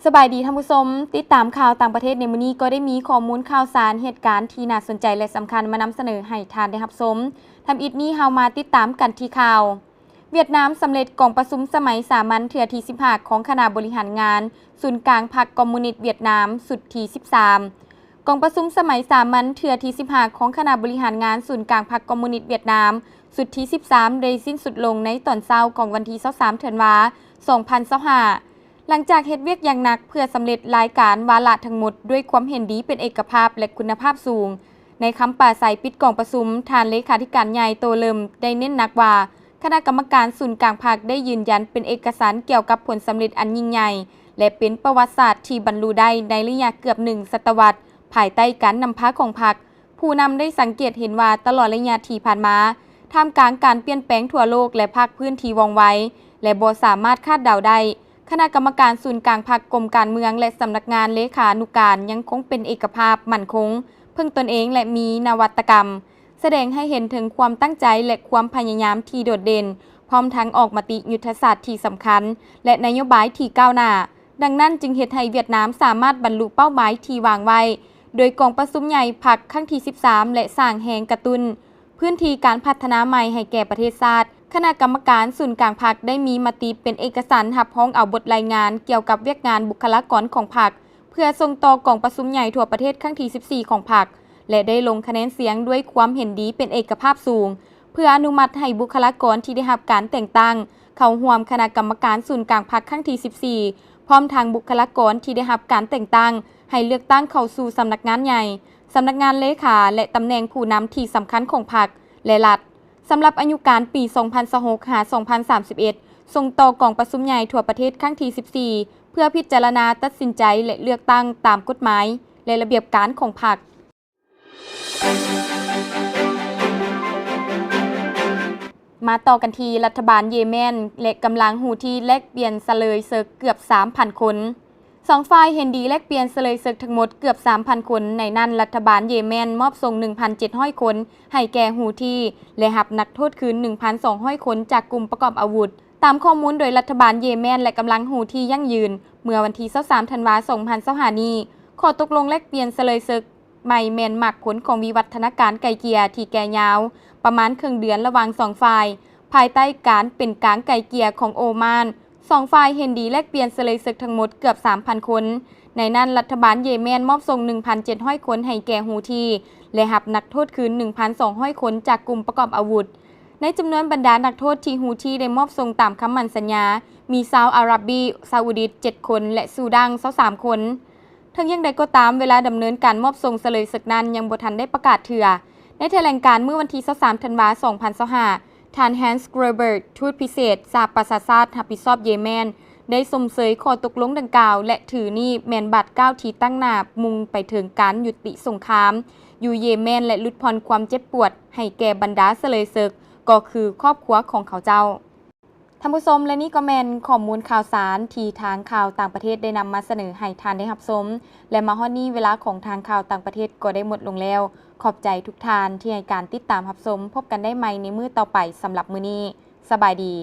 ສະບາຍດີທ່ານຜູ້ຊົມ, ຕິດຕາມຂ່າວຕ່າງປະເທດໃນມື້ນີ້ກໍໄດ້ມີຂໍ້ມູນຂ່າວສານ, ເຫດການທີ່ໜ້າສົນໃຈ ແລະ ສຳຄັນມານຳສະເໜີໃຫ້ທ່ານໄດ້ຮັບຊົມ. ທຳອິດນີ້ເຮົາມາຕິດຕາມກັນທີ່ຂ່າວ ຫວຽດນາມສຳເລັດກອງປະຊຸມສະໄໝສາມັນເທື່ອທີສິບຫ້າຂອງຄະນະບໍລິຫານງານສູນກາງພັກຄອມມູນິດຫວຽດນາມຊຸດທີສິບສາມ. ກອງປະຊຸມສະໄໝສາມັນເທື່ອທີສິບຫ້າຂອງຄະນະບໍລິຫານງານສູນກາງພັກຄອມມູນິດຫວຽດນາມຊຸດທີສິບສາມ ໄດ້ສິ້ນສຸດລົງໃນຕອນເຊົ້າຂອງວັນທີຊາວສາມ ທັນວາ ສອງພັນຊາວຫ້າ. ຫຼັງຈາກເຮັດວຽກຢ່າງໜັກເພື່ອສຳເລັດລາຍການວາລະທັງໝົດດ້ວຍຄວາມເຫັນດີເປັນເອກະພາບ ແລະ ຄຸນນະພາບສູງ, ໃນຄຳປາໄສປິດກອງປະຊຸມ, ທ່ານເລຂາທິການໃຫຍ່ ໂຕເລີມ ໄດ້ເນັ້ນໜັກວ່າ ຄະນະກຳມະການສູນກາງພັກໄດ້ຢືນຢັນເປັນເອກະສັນກ່ຽວກັບຜົນສຳເລັດອັນຍິ່ງໃຫຍ່ ແລະ ເປັນປະຫວັດສາດທີ່ບັນລຸໄດ້ໃນໄລຍະເກືອບໜຶ່ງສະຕະວັດ ພາຍໃຕ້ການນຳພາຂອງພັກ. ຜູ້ນຳໄດ້ສັງເກດເຫັນວ່າຕະຫຼອດໄລຍະທີ່ຜ່ານມາ, ທ່າມກາງການປ່ຽນແປງທົ່ວໂລກ ແລະ ພາກພື້ນທີ່ວ່ອງໄວ ແລະ ບໍ່ສາມາດຄາດເດົາໄດ້, ຄະນະກຳມະການສູນກາງພັກ, ກົມການເມືອງ ແລະ ສຳນັກງານເລຂານຸການຍັງຄົງເປັນເອກະພາບ, ໝັ້ນຄົງ, ເພິ່ງຕົນເອງ ແລະ ມີນະວັດຕະກຳ, ສະແດງໃຫ້ເຫັນເຖິງຄວາມຕັ້ງໃຈ ແລະ ຄວາມພະຍາຍາມທີ່ໂດດເດັ່ນ, ພ້ອມທັງອອກມະຕິຍຸດທະສາດທີ່ສຳຄັນ ແລະ ນະໂຍບາຍທີ່ກ້າວໜ້າ. ດັ່ງນັ້ນຈຶ່ງເຮັດໃຫ້ຫວຽດນາມສາມາດບັນລຸເປົ້າໝາຍທີ່ວາງໄວ້ ໂດຍກອງປະຊຸມໃຫຍ່ພັກຄັ້ງທີສິບສາມ ແລະ ສ້າງແຮງກະຕຸ້ນພື້ນທີ່ການພັດທະນາໃໝ່ໃຫ້ແກ່ປະເທດຊາດ. ຄະນະກຳມະການສູນກາງພັກໄດ້ມີມະຕິເປັນເອກະສັນຮັບຮອງເອົາບົດລາຍງານກ່ຽວກັບວຽກງານບຸກຄະລາກອນຂອງພັກ ເພື່ອສົ່ງຕໍ່ກອງປະຊຸມໃຫຍ່ທົ່ວປະເທດຄັ້ງທີສິບສີ່ຂອງພັກ ແລະ ໄດ້ລົງຄະແນນສຽງດ້ວຍຄວາມເຫັນດີເປັນເອກະພາບສູງ ເພື່ອອະນຸມັດໃຫ້ບຸກຄະລາກອນທີ່ໄດ້ຮັບການແຕ່ງຕັ້ງ ເຂົ້າຮ່ວມຄະນະກຳມະການສູນກາງພັກຄັ້ງທີສິບສີ່ ພ້ອມທັງບຸກຄະລາກອນທີ່ໄດ້ຮັບການແຕ່ງຕັ້ງໃຫ້ເລືອກຕັ້ງເຂົ້າສູ່ສຳນັກງານໃຫຍ່, ສຳນັກງານເລຂາ ແລະ ຕຳແໜ່ງຜູ້ນຳທີ່ສຳຄັນຂອງພັກ ແລະ ລັດ ສຳລັບອາຍຸການປີສອງພັນຊາວຫົກ ຫາ ສອງພັນສາມສິບເອັດ ສົ່ງຕໍ່ກອງປະຊຸມໃຫຍ່ທົ່ວປະເທດຄັ້ງທີສິບສີ່ ເພື່ອພິຈາລະນາຕັດສິນໃຈ ແລະ ເລືອກຕັ້ງຕາມກົດໝາຍ ແລະ ລະບຽບການຂອງພັກ. ມາຕໍ່ກັນທີ່ລັດຖະບານເຢແມນ ແລະ ກຳລັງຫູທີແລກປ່ຽນສະເລີຍເສິກເກືອບສາມພັນຄົນ. ສອງຝ່າຍເຫັນດີແລກປ່ຽນສະເລີຍເສິກທັງໝົດເກືອບສາມພັນຄົນ, ໃນນັ້ນລັດຖະບານເຢແມນມອບສົ່ງໜຶ່ງພັນເຈັດຮ້ອຍຄົນໃຫ້ແກ່ຫູທີ ແລະ ຮັບນັກໂທດຄືນໜຶ່ງພັນສອງຮ້ອຍຄົນຈາກກຸ່ມປະກອບອາວຸດ. ຕາມຂໍ້ມູນໂດຍລັດຖະບານເຢແມນ ແລະ ກຳລັງຫູທີຢັ້ງຢືນ ເມື່ອວັນທີຊາວສາມ ທັນວາ ສອງພັນຊາວຫ້ານີ້, ຂໍ້ຕົກລົງແລກປ່ຽນສະເລີຍເສິກ ໃໝ່ແມ່ນໝາກຜົນຂອງວິວັດທະນາການໄກ່ເກ່ຍທີ່ແກ່ຍາວປະມານເຄິ່ງເດືອນລະຫວ່າງສອງຝ່າຍ, ພາຍໃຕ້ການເປັນກາງໄກ່ເກ່ຍຂອງໂອມານ. ສອງຝ່າຍເຫັນດີແລກປ່ຽນສະເລີຍເສິກທັງໝົດເກືອບສາມພັນຄົນ. ໃນນັ້ນ, ລັດຖະບານເຢແມນມອບສົ່ງໜຶ່ງພັນເຈັດຮ້ອຍຄົນໃຫ້ແກ່ຫູທີ ແລະ ຮັບນັກໂທດຄືນໜຶ່ງພັນສອງຮ້ອຍຄົນຈາກກຸ່ມປະກອບອາວຸດ. ໃນຈຳນວນບັນດານັກໂທດທີ່ຫູທີໄດ້ມອບສົ່ງຕາມຄຳໝັ້ນສັນຍາ, ມີຊາວອາຣັບບີຊາອຸດິດເຈັດຄົນ ແລະ ຊູດານຊາວສາມຄົນ. ເຖິງຢ່າງໃດກໍຕາມ, ເວລາດຳເນີນການມອບສົ່ງສະເລີຍເສິກນັ້ນຍັງບໍ່ທັນໄດ້ປະກາດເທື່ອ. ໃນຖະແຫຼງການມື້ວັນທີຊາວສາມ ທັນວາ ສອງພັນຊາວຫ້າ, ທ່ານ Hans Groberg ທູດພິເສດສະຫະປະຊາຊາດຮັບຜິດຊອບເຢແມນ ໄດ້ຊົມເຊີຍຂໍ້ຕົກລົງດັ່ງກ່າວ ແລະ ຖືນີ້ແມ່ນບາດກ້າວທີ່ຕັ້ງໜ້າມຸ່ງໄປເຖິງການຍຸຕິສົງຄາມຢູ່ເຢແມນ ແລະ ຫຼຸດຜ່ອນຄວາມເຈັບປວດໃຫ້ແກ່ບັນດາສະເລີຍເສິກ ກໍຄືຄອບຄົວຂອງເຂົາເຈົ້າ. ທ່ານຜູ້ຊົມ, ແລະ ນີ້ກໍແມ່ນຂໍ້ມູນຂ່າວສານທີ່ທາງຂ່າວຕ່າງປະເທດໄດ້ນຳມາສະເໜີໃຫ້ທ່ານໄດ້ຮັບຊົມ ແລະ ມາຮອດນີ້ເວລາຂອງທາງຂ່າວຕ່າງປະເທດກໍໄດ້ໝົດລົງແລ້ວ. ຂອບໃຈທຸກທ່ານທີ່ໃຫ້ການຕິດຕາມຮັບຊົມ. ພົບກັນໄດ້ໃໝ່ໃນມື້ຕໍ່ໄປ. ສຳລັບມື້ນີ້, ສະບາຍດີ.